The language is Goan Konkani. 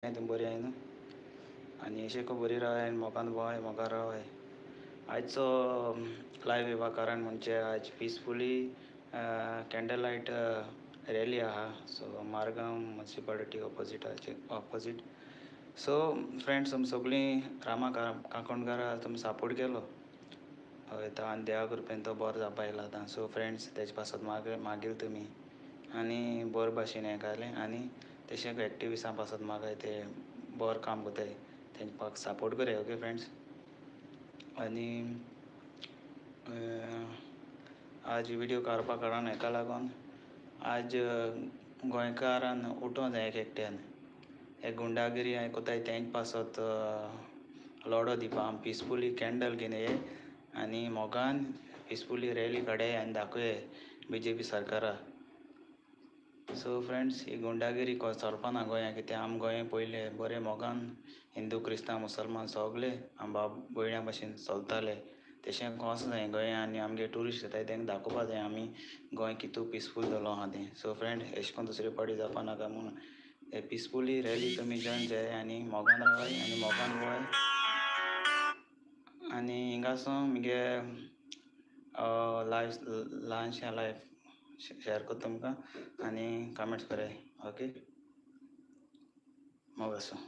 तुमी बरी आहाय न्हू? आनी अशें खूब बरी रावाय आनी मोगान भोंवाय, मोगान रावाय. आयचो लायव येवपा कारण म्हणजे आज पिसफुली कॅन्डल लायट रॅली आहा, सो मारगांव मुन्सिपालिटी ऑपोजिटाचे ऑपोजीट. सो फ्रेंड्स, तुमी सगळीं रामा काकोणकारा तुमी सपोर्ट केलो, हय, तो आनी देवा कृपेन तो बरो जावपा येयला आतां. सो फ्रेंड्स, तेजे पासत मागीर तुमी आनी बरे भाशेन हें घालें आनी तशें एक्टिविस्टां पासत मागाय, ते बरें काम करताय, तेंकां सपोर्ट कराय. ओके फ्रेंड्स, आनी आज व्हिडियो काडपा कारण हेका लागून आज गोंयकारान उठों जाय एक एकट्यान, हे गुंडागिरी हें कोताय तेंच पासत लडो दिवपा. आमी पिसफुली कॅन्डल घेवन ये आनी मोगान पिसफुली रॅली काडया आनी दाखोवया बीजेपी सरकारा. सो फ्रेंड्स, ही गुंडागिरी चलपा ना गोंया, कित्याक आमी गोंया पयलें बरें मोगान हिंदू क्रिस्तांव मुसलमान सगळे आम भाव भयण्यां भाशेन चलताले, तशें कोस जाय गोंया. आनी आमगे ट्युरिस्ट येताय तेंकां दाखोवपा जाय आमी गोंय कितू पिसफूल जालो आहा तें. सो फ्रेंड, एशें कोन्न दुसरे पावटी जावपा नाका म्हूण हे पिसफुली रॅली तुमी जॉयन जाय आनी मोगान रावाय आनी मोगान भोंवाय. आनी हिंगासून मुगे लायफ ल्हानशें लायफ शेअर करता तुमकां आनी कमेंट्स कराय. ओके, मोग आसूं.